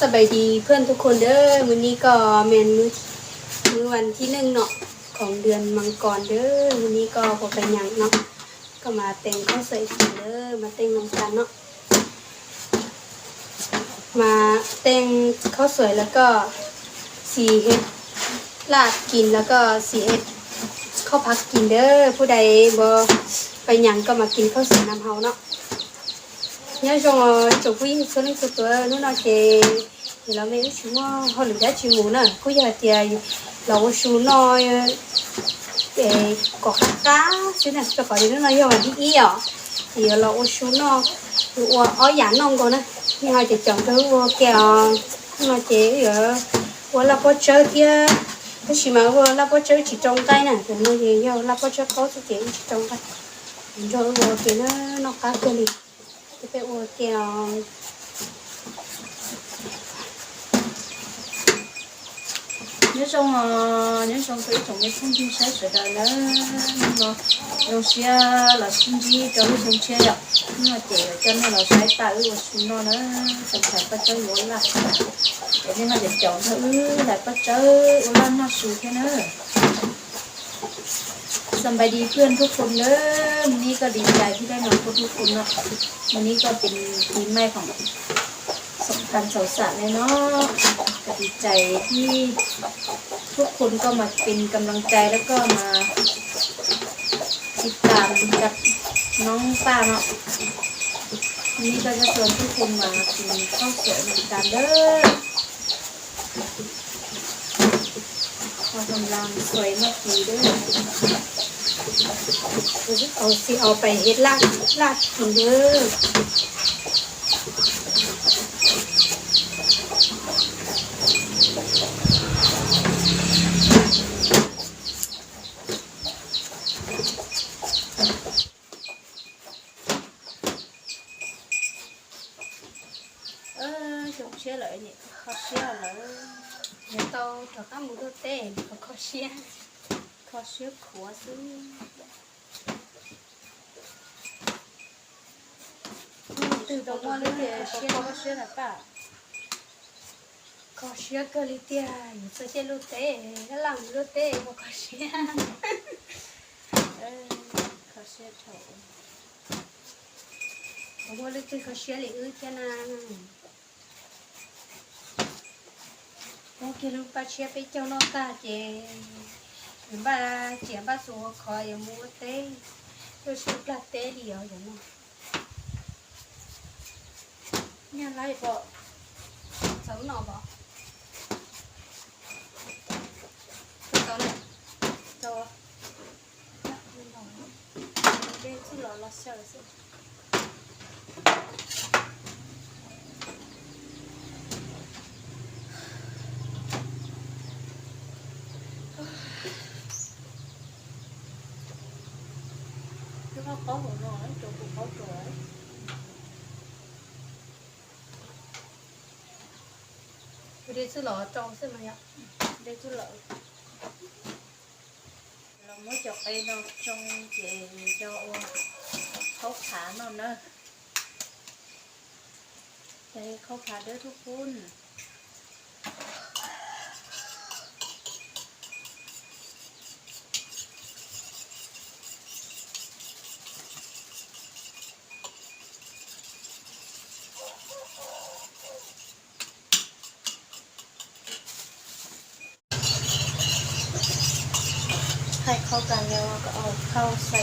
ສະບາຍດີເພື່ອນທຸກຄົນເດີ. ມື້ນີ້ກໍແມ່ນມື້ ມື້ວັນທີໜຶ່ງເນາະ ຂອງເດືອນມັງກອນເດີ. ມື້ນີ້ກໍບໍ່ໄປຫຍັງເນາະ ກໍມາແຕ່ງຂ້າວສວຍກິນເດີ ມາແຕ່ງນຳກັນເນາະ. ມາແຕ່ງຂ້າວສວຍ ແລ້ວກໍຊິເຮັດລາບກິນ ແລ້ວກໍຊິເຮັດເຂົ້າຜັກກິນເດີ. ຜູ້ໃດບໍ່ໄປຫຍັງກໍມາກິນຂ້າວສວຍນຳເຮົາເນາະ. Nhớ dòng, ờ, chồng Phú Yên số link số tuổi, nó nói chè, thì là mẹ ước chúng nó hơi lửa đá chịu ngủ nè, cứ giờ thì là ô su no, ê, có khá khá, xíu nè, cho khỏi đi nước nó do mà đi ý à. Thì là ô su no, ua ói giả nông rồi nè, nhưng mà chè chồng tôi ua kẹo, nó nói chè, ua lá bó chớ kia, cái gì mà ua lá bó chớ chỉ trồng cây nè, thì nó gì do lá bó chớ có chứ chè chỉ trồng cây. Rồi ua kẹo nó, nó cá kẹo đi. Te pe ua kẹo. Nhớ trong, ờ, nhớ trong cái chồng cái thông tin sai sửa đời đó. Nó, nó sẽ là xin gì cho cái thông chia vậy. Nó chỉ cho nên là sai tài ư ua su no đó. Xong phải bắt chớ ua là. Để nên là để chọn thôi ư, lại bắt chớ ua là nó su thế nữa. ສະບາຍດີເພື່ອນທຸກຄົນເດີ. ມື້ນີ້ກໍດີໃຈທີ່ໄດ້ມາພົບທຸກຄົນເນາະ. ມື້ນີ້ກໍເປັນປີໃໝ່ຂອງສອງພັນຊາວສາມແລ້ວເນາະ. ກໍດີໃຈທີ່ທຸກຄົນກໍມາເປັນກຳລັງໃຈ ແລ້ວກໍມາຕິດຕາມກັບນ້ອງປ້າເນາະ. ມື້ນີ້ກໍຈະຊວນທຸກຄົນມາກິນເຂົ້າສວຍນຳກັນເດີ. ເຮົາກຳລັງຊອຍໝາກຫຸ່ງເດີ. ເອົາ ຊິເອົາໄປເຮັດລາບ ລາບກິນເດີ. ເອີ ຊົງເຊຍເລີຍນີ້ ຂໍເຊຍເລີຍ. ເດີໂຕ ເຈົ້າຂ້າໝູໂດເຕ ຂໍເຊຍ ຂໍເຊຍຂົວຊື້. ຕື່ນຕົວມົວເລີຍເດ ຂໍເຊຍ ຂໍເຊຍນະປ້າ. ຂໍເຊຍເກີລີເຕຍ ຢູ່ເຊຍເຈລູເຕ ລະຫຼັງລູເຕ ບໍ່ຂໍເຊຍ. ເອີ ຂໍເຊຍໂຖ ບໍ່ຮູ້ເລີຍ ຂໍເຊຍເລີຍອື ເຈນາງ. ໂອເຄ ລູກປ້າເຊຍໄປເຈົ້ານອກຕາເຈ ບາເຈ ບາສູຂໍຢ່າມູເຕ ໂຕຊຸປາເຕດຽວຢ່າເນາະ. ຍາໄລເບາະ ເຊົາໜໍ່ເບາະ ເຈົ້າເນາະ ເຈົ້າ ເດຊູຫຼໍ່ລະເຊີຊູ. ເດຊູຫຼໍ່ ຈອງເສັ້ນມາຍະ ເດຊູຫຼໍ່. ລອງມື້ຈອກໄປນອກຈອງເຈ ເຈົ້າໂອ ເຂົ້າຂານອນເນີ ໄດ້ເຂົ້າຂາເດີທຸກຄົນ. ໃຫ້ເຂົ້າກັນແລ້ວກໍເອົາເຂົ້າໃສ່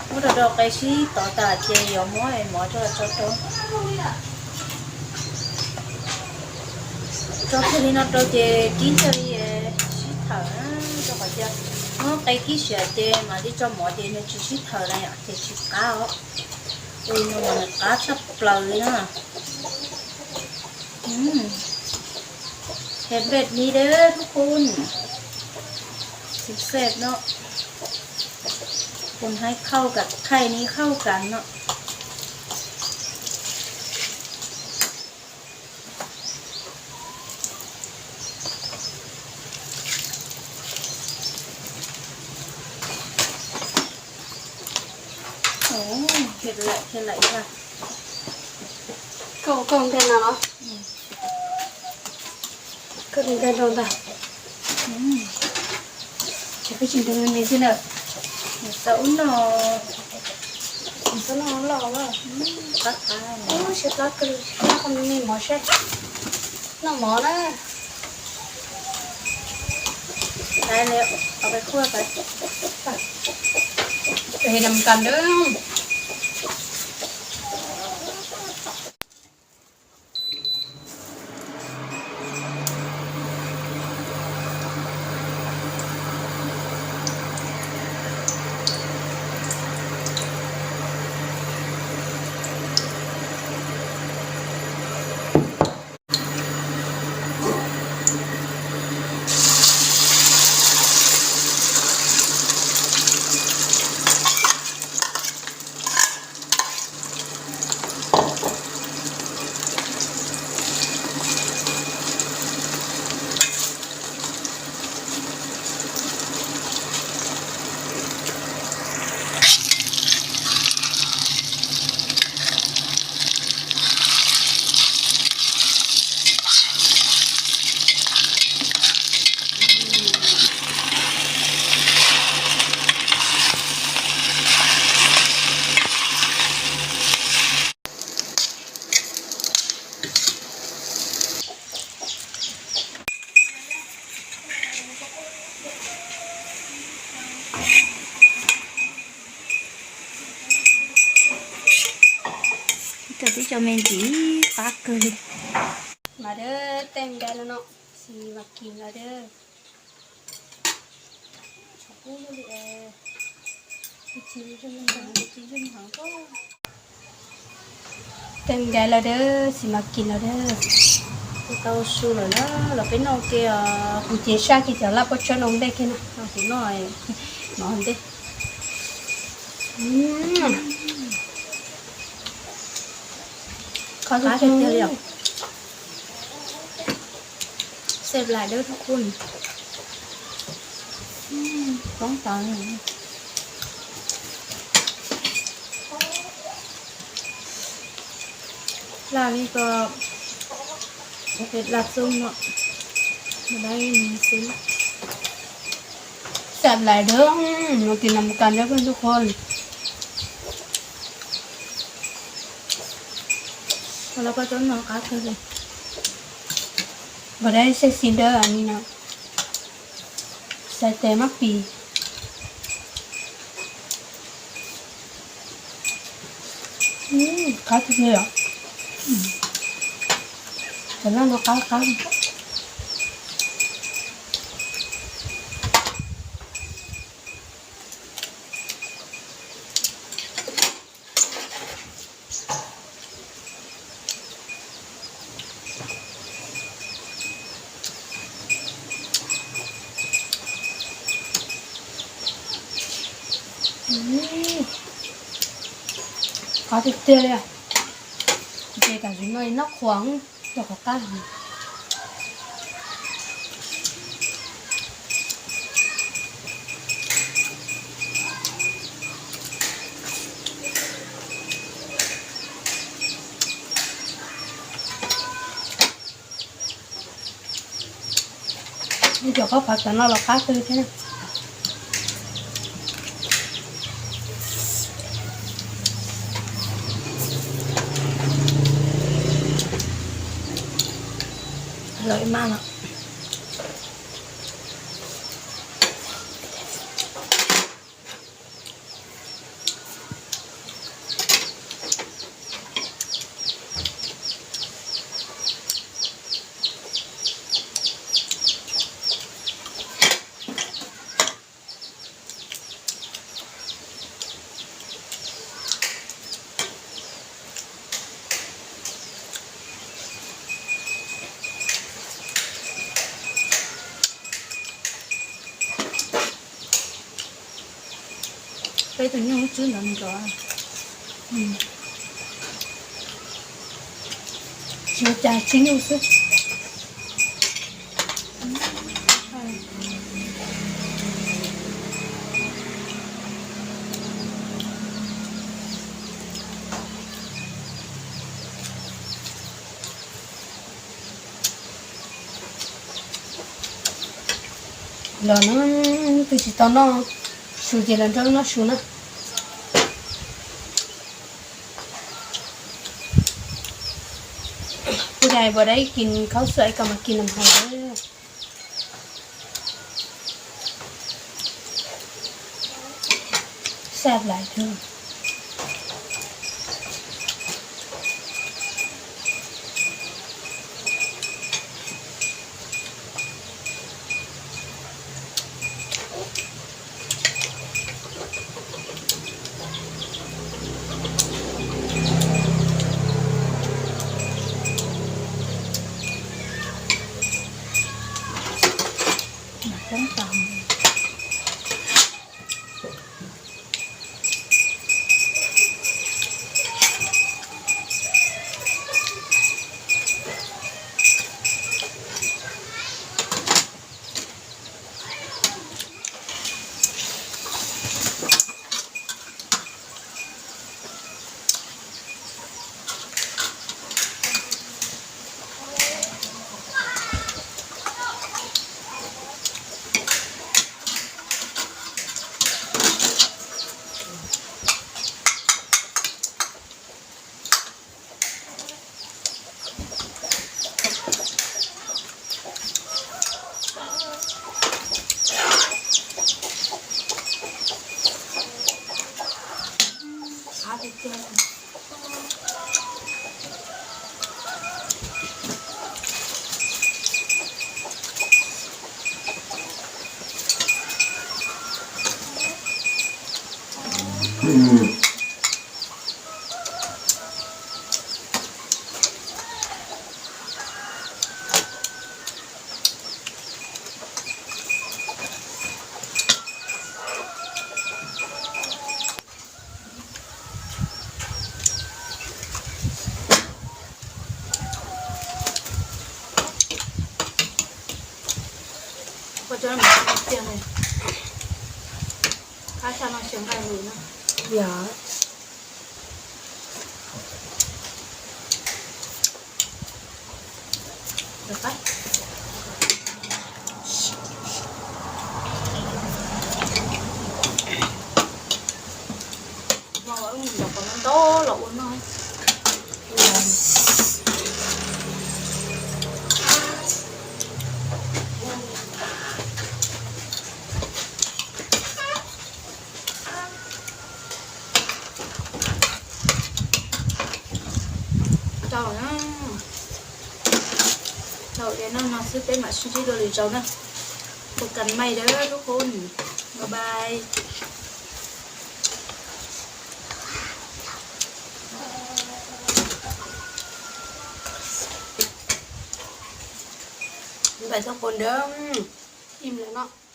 ໝົດດອກໄກ່ຊີຕໍ່ຕາເຈຍອມອຍໝໍຈອດຈອດໂຕ ຈອດເທລີນອດໂຕເຈ ກິນເທລີເອ ຊີເຖົານະ ຈອດຂອເຈຍ ເມື່ອໄກ່ກີເສຍເຈ ມາທີ່ຈອມໝໍເຈ ເນຍຊີເຖົານະ ເຈຊີກ້າ ໂອ້ຍ ນ້ຳມັນກາຊັບເປີເລີຍນະ. ອືມ ເຮັດແບບນີ້ເດີທຸກຄົນ ຊິແຊບເນາະ. ຄົນໃຫ້ເຂົ້າກັບໄຂ່ນີ້ເຂົ້າກັນເນາະ. ໂອ້ ເຮັດແຫຼະ ເຮັດແຫຼະ ເຮັດແຫຼະ. Con, con thế nào nó? Con thế nào ta? Chắc cái trình độ này thế nào? Sao nó, sao nó lo quá. Tắt à. Ôi, sẽ tắt cái, nó còn mì mỏ sẽ. Nó mỏ đó. ໄດ້ແລ້ວ ເອົາໄປຂົ້ວໄປ ໄປເຮັດນຳກັນເດີ້. ກະຊິເຈົ້າແມ່ນຊິປາກເກີຍ ມາເດີ້ ແຕ່ງໄດ້ແລ້ວເນາະ ຊິມາກິນແລ້ວເດີ້. ແຕ່ງໄດ້ແລ້ວເດີ້ ຊິມາກິນແລ້ວເດີ້. ເຕົ້າຊູ້ແລ້ວເນາະ ລາວເປັນນ້ອງເກຍ ກູເຈຊາກິນຈາລາປະຊອນອງເບກເນາະ ນ້ອງຜູ້ນ້ອຍ ນອນເດ້. ອືມ ຂອບໃຈເດີ. ແຊບຫຼາຍເດີທຸກຄົນ. ອືມ ຕ້ອງຕາມ ລາບນີ້ກໍເຮັດລາບສົ້ມເນາະ ບໍ່ໄດ້ມີຊີ້ນ. ແຊບຫຼາຍເດີ. ອືມ ມາກິນນຳກັນເດີເພື່ອນທຸກຄົນ. ແລ້ວກໍຕົ້ມເນາະ ກະຄື ບໍ່ໄດ້ໃສ່ຊີ້ນເດີ ອັນນີ້ນະ ໃສ່ແຕ່ໝາກປີ. ອືມ ຄັກເລີຍອະ. ອືມ ແຕ່ນັ້ນບໍ່ຄັກ ຄັກ. ອືມ ຂາວເຕັມເຕີເລີຍອະ. ເຈກະຊິນ້ອຍນອກຂວາງ. ດອກກະກາ ດຽວເຂົາຜັດກັນເນາະ ລາວຄາຄືແທ້. ອະລ່ອຍມາກເນາະ. ໄປຕົວນີ້ມັນຈື່ນຳຕົວ ອືມ ຊິມາຈານຊິຢູ່ຊຶ. ລອນະ ຄືຊິຕອນເນາະ ຊູເຈລະເທິງເນາະ ຊູນະ. ຜູ້ໃດບໍ່ໄດ້ກິນເຂົ້າສວຍກໍມາກິນນຳເຮົາເດີ. ແຊບຫຼາຍເດີ. ເຈົ້ານະ ເຈົ້າເອນະ ມາຊື້ເປັນມາຊິຈິໂດລິເຈົ້ານະ. ພົບກັນໃໝ່ເດີທຸກຄົນ ບາຍບາຍ ບາຍບາຍທຸກຄົນເດີ. ອີ່ມແລ້ວເນາະ.